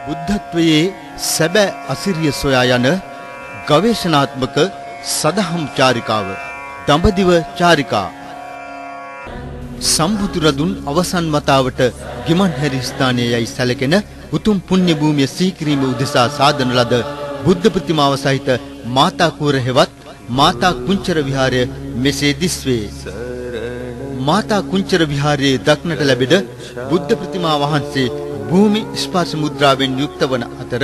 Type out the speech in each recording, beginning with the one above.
බුද්ධත්වයේ සැබෑ අසිරිය සොයා යන ගවේෂණාත්මක සදහම් චාරිකාව දඹදිව චාරිකා. සම්බුදුරදුන් අවසන් වතාවට ගිමන්හැරි ස්ථානයේ යයි සැලකෙන උතුම් පුණ්‍ය භූමිය සිහි කිරීම උදෙසා සාදන ලද බුද්ධ ප්‍රතිමාව සහිත මාතා කුවර හෙවත් මාතා කුංචර විහාරය මෙසේ දිස්වේ. මාතා කුංචර විහාරයේ දක්නට ලැබෙන බුද්ධ ප්‍රතිමා වහන්සේ භූමි ස්පර්ශ මුද්‍රාවෙන් යුක්ත වන අතර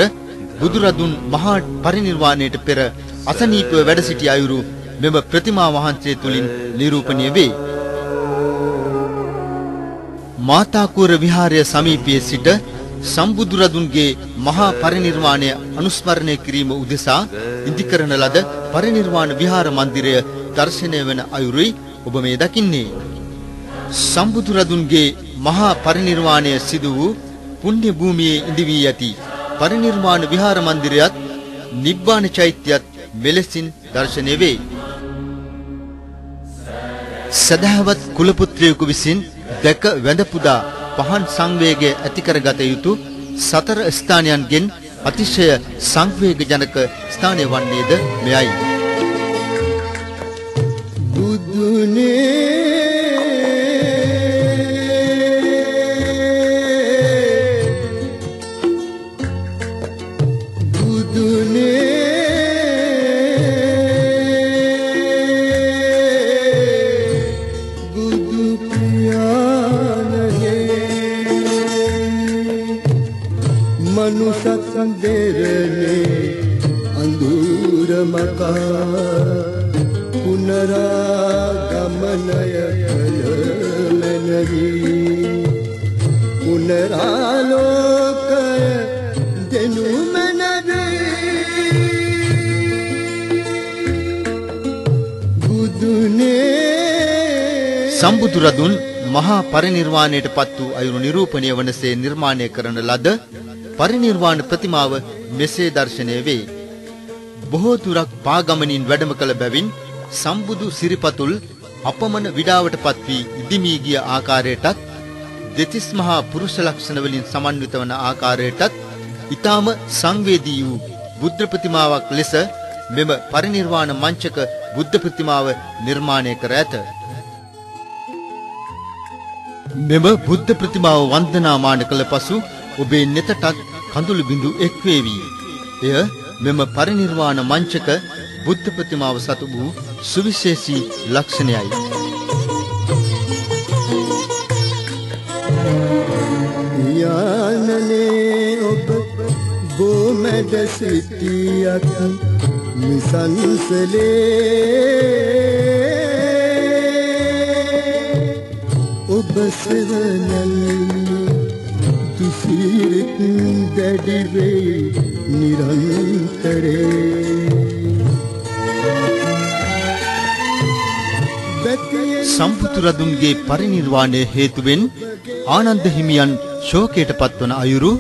බුදුරදුන් මහා පරිනිර්වාණයට පෙර අසනීපව වැඩ සිටි අයුරු මෙම ප්‍රතිමා වහන්සේ තුලින් නිරූපණය වේ. මාතාකුවර විහාරය සමීපයේ සිට සම්බුදුරදුන්ගේ මහා පරිනිර්වාණය අනුස්මරණය කිරීම උදෙසා ඉදිකරන ලද පරිනිර්වාණ විහාර මන්දිරය දර්ශනය වන අයුරුයි ඔබ මේ දකින්නේ. සම්බුදුරදුන්ගේ මහා පරිනිර්වාණය සිදු වූ පුණ්‍ය භූමියේ ඉදි වී ඇති පරිනිර්වාණ විහාර මන්දිරයත් නිබ්බාන චෛත්‍යයත් මෙලෙසින් දර්ශනය වේ. සදහවත් කුලපුත්‍රයෙකු විසින් දැක වැඳ පුදා පහන් සංවේගය ඇති කරගත යුතු සතර ස්ථානයන්ගෙන් අතිශය සංවේගජනක ස්ථානය වන්නේද මෙයයි. බුදුනේ සම්බුදුරදුන් මහා පරිනිර්වාණයට පත් වූ අයුරු නිරූපණය වනසේ නිර්මාණය කරන ලද පරිනිර්වාණ ප්‍රතිමාව මෙසේ දර්ශනය වේ. බොහෝ දුරක් පාගමනින් වැඩම කළ බැවින් සම්බුදු සිරිපතුල් අපමණ විඩාවට පත් වී ඉදිමී ගිය ආකාරයටත් දෙතිස් මහා පුරුෂ ලක්ෂණ වලින් සමන්විත වන ආකාරයටත් ඊටාම සංවේදී වූ බුද්ධ ප්‍රතිමාවක් ලෙස මෙම පරිනිර්වාණ මංචක බුද්ධ ප්‍රතිමාව නිර්මාණය කර ඇත. මෙම බුද්ධ ප්‍රතිමාව වන්දනාමාන කළ පසු ඔබේ නෙතටත් කඳුළු බිඳු එක් වේවි. එය මෙම පරිනිර්වාණ මංචක බුද්ධ ප්‍රතිමාව සතු වූ සුවිශේෂී ලක්ෂණයයි. යානනේ ඔබ බොමැඩ සිටියත් නිසංසලේ ඔබ සෙවණැල්ල දුසිරිත දැඩි වේ නිරන්තරේ. සම්බුදුරදුන්ගේ පරිනිර්වාණය හේතුවෙන් ආනන්ද හිමියන් ශෝකයට පත්වන අයුරු,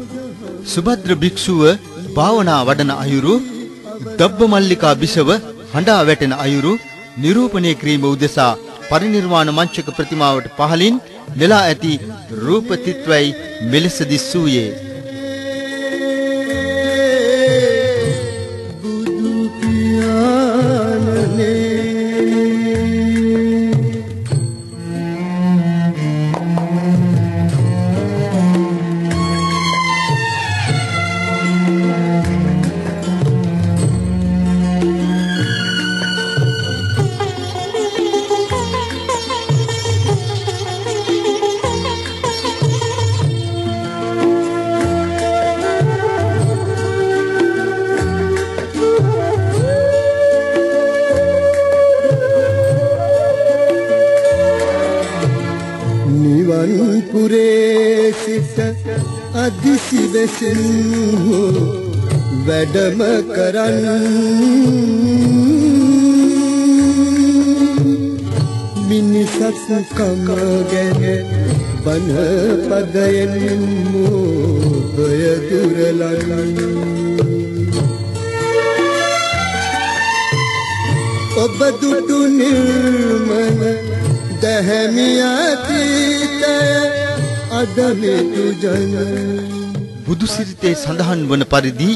සුභද්‍ර භික්ෂුව භාවනා වඩන අයුරු, දබ්බමල්ලිකා බිසව හඬා වැටෙන අයුරු නිරූපණය කිරීම උදෙසා පරිනිර්වාණ මංචක ප්‍රතිමාවට පහළින් නෙලා ඇති රූප තිත්වයි මෙලෙස දිස්සූයේ. බුදු පියාණනේ පුරේ සිට අදිසි වෙසින් වැඩම කරන් මිනිසත් කම ගැන බණ පදයෙන් මෝහය දුරලන්. ඔබ දුටු නිර්මල දැහැමි අතීතය අද මිතු ජන. බුදු සිරිතේ සඳහන් වන පරිදි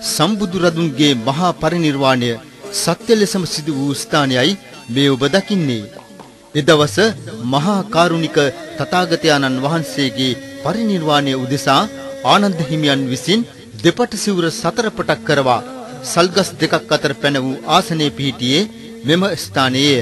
සම්බුදු රදුන්ගේ මහා පරිනිර්වාණය සත්‍ය ලෙසම සිදු වූ ස්ථානයයි මේ ඔබ දකින්නේ. එදවස මහා කාරුණික තථාගතයන්න් වහන්සේගේ පරිනිර්වාණය උදෙසා ආනන්ද හිමියන් විසින් දෙපට සිවුර සතර පටක් කරවා සල්ගස් දෙකක් අතර පැන වූ ආසනයේ පිහිටියේ මෙම ස්ථානයේය.